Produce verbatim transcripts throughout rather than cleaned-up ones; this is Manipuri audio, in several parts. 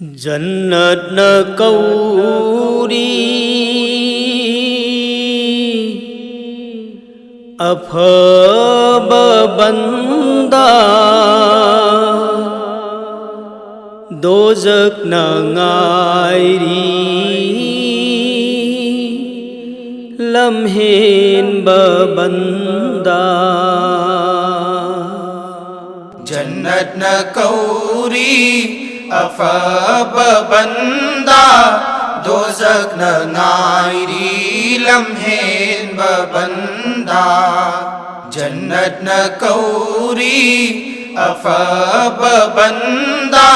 ꯖꯟꯅꯠꯅ ꯀꯧꯔꯤ ꯑꯐꯕ ꯕꯟꯗꯥ, ꯗꯣꯖꯛꯅ ꯉꯥꯏꯔꯤ ꯂꯝꯍꯦꯟꯕ ꯕꯟꯗꯥ꯫ ꯖꯟꯅꯠꯅ ꯀꯧꯔꯤ ꯑꯐꯕ ꯕꯟꯗꯥ, ꯗꯣꯖꯛꯅ ꯉꯥꯏꯔꯤ ꯂꯝꯍꯦꯟꯕ ꯕꯟꯗꯥ꯫ ꯖꯟꯅꯠꯅ ꯀꯧꯔꯤ ꯑꯐꯕ ꯕꯟꯗꯥ,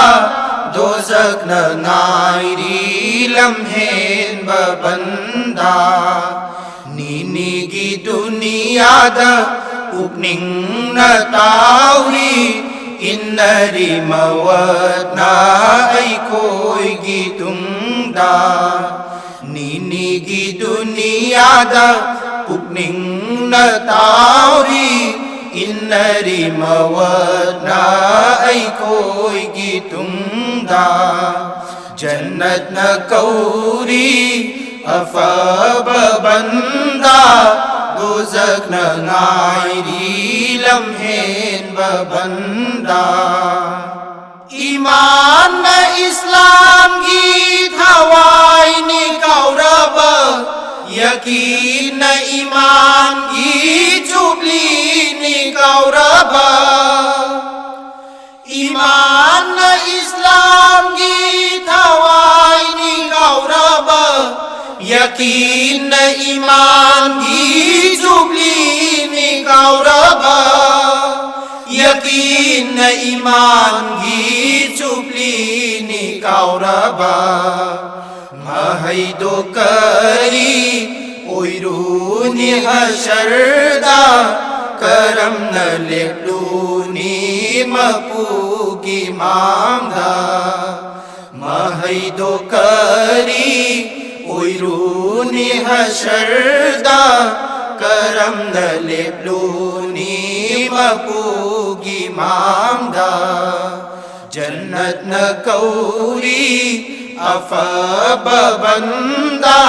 ꯗꯣꯖꯛꯅ ꯉꯥꯏꯔꯤ ꯂꯝꯍꯦꯟꯕ ꯕꯟꯗꯥ꯫ ꯅꯤꯅꯤꯒꯤ ꯗꯨꯅꯤꯌꯥꯗ ꯄꯨꯛꯅꯤꯡꯅ ꯇꯥꯎꯔꯤ, ꯏꯟꯅꯔꯤ ꯃꯋꯠꯅ ꯑꯩꯈꯣꯏꯒꯤ ꯇꯨꯡꯗ꯫ ꯅꯤꯅꯤꯒꯤ ꯗꯨꯅꯤꯌꯥꯗ ꯄꯨꯛꯅꯤꯡꯅ ꯇꯥꯎꯔꯤ, ꯏꯟꯅꯔꯤ ꯃꯋꯠꯅ ꯑꯩꯈꯣꯏꯒꯤ ꯇꯨꯡꯗ꯫ ꯖꯟꯅꯠꯅ ꯀꯧꯔꯤ ꯑꯐꯕ ꯕꯟꯗꯥ, ꯗꯣꯖꯛꯅ ꯉꯥꯏꯔꯤ ꯂꯝꯍꯦꯟꯕ ꯕꯟꯗꯥ꯫ ꯏꯃꯥꯟꯅ ꯏꯁꯂꯥꯝꯒꯤ ꯊꯋꯥꯏꯅꯤ ꯀꯥꯎꯔꯕ, ꯌꯀꯤꯟꯅ ꯏꯃꯥꯟꯒꯤ ꯆꯨꯞꯂꯤꯅꯤ ꯀꯥꯎꯔꯕ꯫ ꯏꯃꯥꯟꯅ ꯏꯁꯂꯥꯝꯒꯤ ꯊꯋꯥꯏꯅꯤ ꯀꯥꯎꯔꯕ, ꯌꯀꯤꯟꯅ ꯏꯃꯥꯟꯒꯤ ꯆꯨꯞꯂꯤꯅꯤ ꯀꯥꯎꯔꯕ, ꯌꯀꯤꯟꯅ ꯏꯃꯥꯟꯒꯤ ꯆꯨꯞꯂꯤꯅꯤ ꯀꯥꯎꯔꯕ꯫ ꯃꯍꯩꯗꯣ ꯀꯔꯤ ꯑꯣꯏꯔꯨꯅꯤ ꯍꯁꯔꯗ, ꯀꯔꯝꯅ ꯂꯦꯞꯂꯨꯅꯤ ꯃꯄꯨꯒꯤ ꯃꯥꯡꯗ? ꯃꯍꯩꯗꯣ ꯀꯔꯤ ꯑꯣꯏꯔꯨꯅꯤ ꯍꯁꯔꯗ, ꯀꯔꯝꯅ ꯂꯦꯞꯂꯨꯅꯤ ꯃꯄꯨꯒꯤ ꯃꯥꯡꯗ? ꯖꯟꯅꯠꯅ ꯀꯧꯔꯤ ꯑꯐꯕ ꯕꯟꯗꯥ,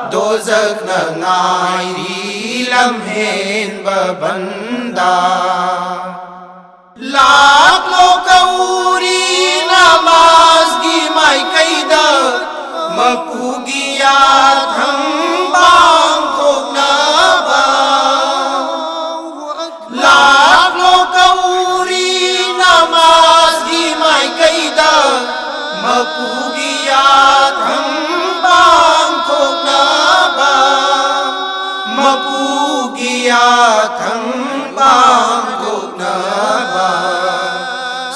ꯗꯣꯖꯈꯅ ꯉꯥꯏꯔꯤ ꯂꯝꯍꯦꯟꯕ ꯕꯟꯗꯥ꯫ ꯂꯥꯛꯂꯣ ꯀꯧꯔꯤ ꯅꯃꯥꯖꯒꯤ ꯃꯥꯏꯀꯩꯗ, ꯃꯄꯨꯒꯤ ꯌꯥꯊꯪ ꯄꯥꯡꯊꯣꯛꯅꯕ꯫ ꯂꯥꯛꯂꯣ ꯀꯧꯔꯤ ꯅꯃꯥꯖꯒꯤ ꯃꯥꯏꯀꯩꯗ, ꯃꯄꯨꯒꯤ ꯌꯥꯊꯪ ꯄꯥꯡꯊꯣꯛꯅꯕ, ꯃꯄꯨꯒꯤ ꯌꯥꯊꯪ ꯄꯥꯡꯊꯣꯛꯅꯕ꯫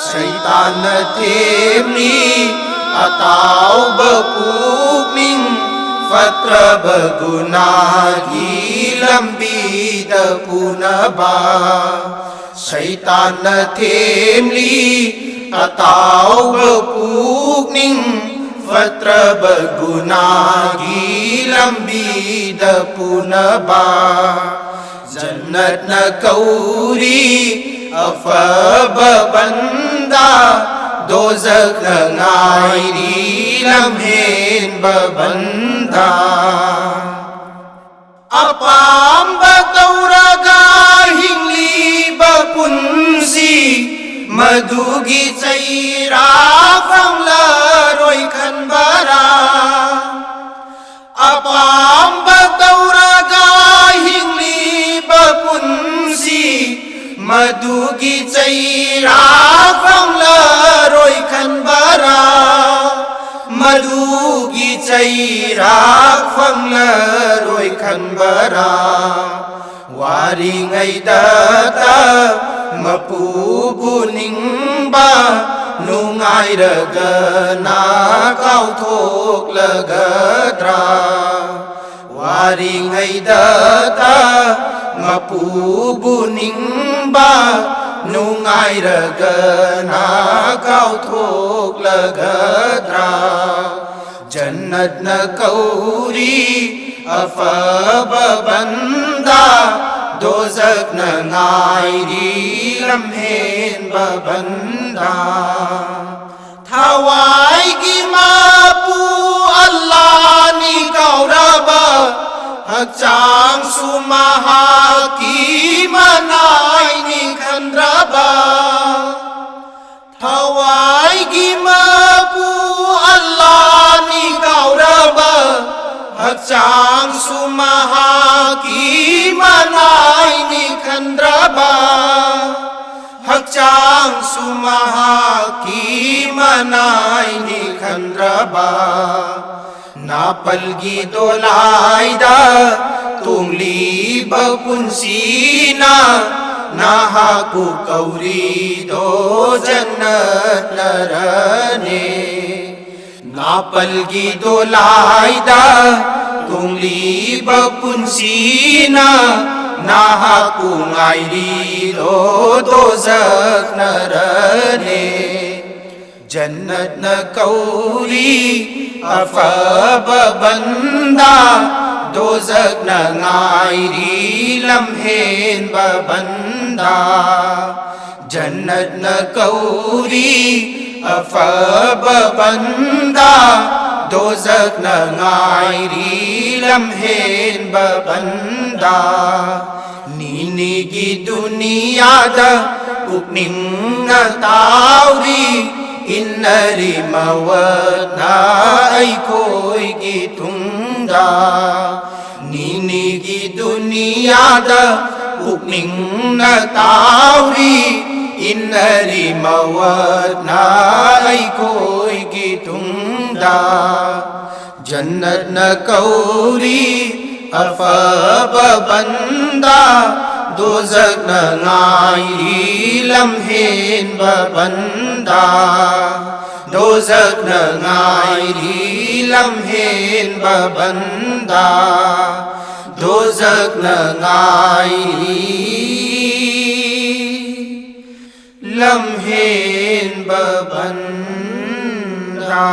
ꯁꯩꯇꯥꯟꯅ ꯊꯦꯝꯂꯤ ꯑꯇꯥꯎꯕ ꯄꯨꯛꯅꯤꯡ, ꯐꯠꯇ꯭ꯔꯕ ꯒꯨꯅꯥꯒꯤ ꯂꯝꯕꯤꯗ ꯄꯨꯅꯕ꯫ ꯁꯩꯇꯥꯟꯅ ꯊꯦꯝꯂꯤ ꯑꯇꯥꯎꯕ ꯄꯨꯛꯅꯤꯡ, ꯐꯠꯇ꯭ꯔꯕ ꯒꯨꯅꯥꯒꯤ ꯂꯝꯕꯤꯗ ꯄꯨꯅꯕ꯫ ꯖꯟꯅꯠꯅ ꯀꯧꯔꯤ ꯑꯐꯕ ꯕꯟꯗꯥ, ꯗꯣꯖꯈꯅ ꯉꯥꯏꯔꯤ ꯂꯝꯍꯦꯟꯕ ꯕꯟꯗꯥ꯫ ꯑꯄꯥꯝꯕ ꯇꯧꯔꯒ ꯍꯤꯡꯂꯤꯕ ꯄꯨꯟꯁꯤ, ꯃꯗꯨꯒꯤ ꯆꯩꯔꯥꯛ ꯐꯪꯂꯔꯣꯏ ꯈꯟꯕꯔꯥ? ꯑꯄꯥꯝꯕ ꯇꯧꯔꯒ ꯍꯤꯡꯂꯤꯕ ꯄꯨꯟꯁꯤ, ꯃꯗꯨꯒꯤ ꯆꯩꯔꯥꯛ ꯐꯪꯂꯔꯣꯏ ꯈꯟꯕꯔꯥ? ꯃꯗꯨꯒꯤ ꯆꯩꯔꯥꯛ ꯐꯪꯂꯔꯣꯏ ꯈꯟꯕꯔꯥ? ꯋꯥꯔꯤꯉꯩꯗꯇ ꯃꯄꯨꯕꯨ ꯅꯤꯡꯕ, ꯅꯨꯡꯉꯥꯏꯔꯒꯅ ꯀꯥꯎꯊꯣꯛꯂꯒꯗ꯭ꯔꯥ? ꯋꯥꯔꯤꯉꯩꯗꯇ ꯃꯄꯨꯕꯨ ꯅꯤꯡꯕ, ꯅꯨꯡꯉꯥꯏꯔꯒꯅ ꯀꯥꯎꯊꯣꯛꯂꯒꯗ꯭ꯔꯥ? ꯖꯟꯅꯠꯅ ꯀꯧꯔꯤ ꯑꯐꯕ ꯕꯟꯗꯥ, ꯗꯣꯖꯈꯅ ꯉꯥꯏꯔꯤ ꯂꯝꯍꯦꯟꯕ ꯕꯟꯗꯥ꯫ ꯊꯋꯥꯏꯒꯤ ꯃꯄꯨ ꯑꯜꯂꯥꯅꯤ ꯀꯧꯔꯕ, ꯍꯛꯆꯥꯡꯁꯨ ꯃꯍꯥꯛꯀꯤ ꯃꯅꯥꯏꯅꯤ ꯈꯟꯗ꯭ꯔꯕ꯫ ꯊꯋꯥꯏꯒꯤ ꯃꯄꯨ ꯑꯜꯂꯥꯅꯤ ꯀꯧꯔꯕ, ꯍꯛꯆꯥꯡꯁꯨ ꯃꯍꯥꯛꯀꯤ ꯃꯅꯥꯏꯅꯤ ꯈꯟꯗ꯭ꯔꯕ, ꯍꯛꯆꯥꯡꯁꯨ ꯃꯍꯥꯛꯀꯤ ꯃꯅꯥꯏꯅꯤ ꯈꯟꯗ꯭ꯔꯕ꯫ ꯅꯥꯄꯜꯒꯤ ꯗꯣꯂꯥꯏꯗ ꯇꯣꯡꯂꯤꯕ ꯄꯨꯟꯁꯤꯅ ꯅꯍꯥꯛꯄꯨ ꯀꯧꯔꯤꯗꯣ ꯖꯟꯅꯠꯅꯔꯅꯦ꯫ ꯅꯥꯄꯜꯒꯤ ꯗꯣꯂꯥꯏꯗ ꯇꯣꯡꯂꯤꯕ ꯄꯨꯟꯁꯤꯅ ꯅꯍꯥꯛꯄꯨ ꯉꯥꯏꯔꯤꯗꯣ ꯗꯣꯖꯈꯅꯔꯅꯦ꯫ ꯖꯟꯅꯠꯅ ꯀꯧꯔꯤ ꯑꯐꯕ ꯕꯟꯗꯥ, ꯗꯣꯖꯈꯅ ꯉꯥꯏꯔꯤ ꯂꯝꯍꯦꯟꯕ ꯕꯟꯗꯥ꯫ ꯖꯟꯅꯠꯅ ꯀꯧꯔꯤ ꯑꯐꯕ ꯕꯟꯗꯥ, ꯗꯣꯖꯈꯅ ꯉꯥꯏꯔꯤ ꯂꯝꯍꯦꯟꯕ ꯕꯟꯗꯥ꯫ ꯅꯤꯅꯤꯒꯤ ꯗꯨꯅꯤꯌꯥꯗ ꯄꯨꯛꯅꯤꯡꯅ ꯇꯥꯎꯔꯤ, ꯏꯟꯅꯔꯤ ꯃꯋꯠꯅ ꯑꯩꯈꯣꯏꯒꯤ ꯇꯨꯡꯗ꯫ ꯅꯤꯅꯤꯒꯤ ꯗꯨꯅꯤꯌꯥꯗ ꯄꯨꯛꯅꯤꯡꯅ ꯇꯥꯎꯔꯤ, ꯏꯟꯅꯔꯤ ꯃꯋꯠꯅ ꯑꯩꯈꯣꯏꯒꯤ ꯇꯨꯡꯗ꯫ ꯖꯟꯅꯠꯅ ꯀꯧꯔꯤ ꯑꯐꯕ ꯕꯟꯗꯥ, ꯗꯣꯖꯈꯅ ꯉꯥꯏꯔꯤ ꯂꯝꯍꯦꯟꯕ ꯕꯟꯗꯥ꯫ ꯗꯣꯖꯈꯅ ꯉꯥꯏꯔꯤ ꯂꯝꯍꯦꯟꯕ ꯕꯟꯗꯥ, ꯗꯣꯖꯈꯅ ꯉꯥꯏꯔꯤ ꯂꯝꯍꯦꯟꯕ ꯕꯟꯗꯥ꯫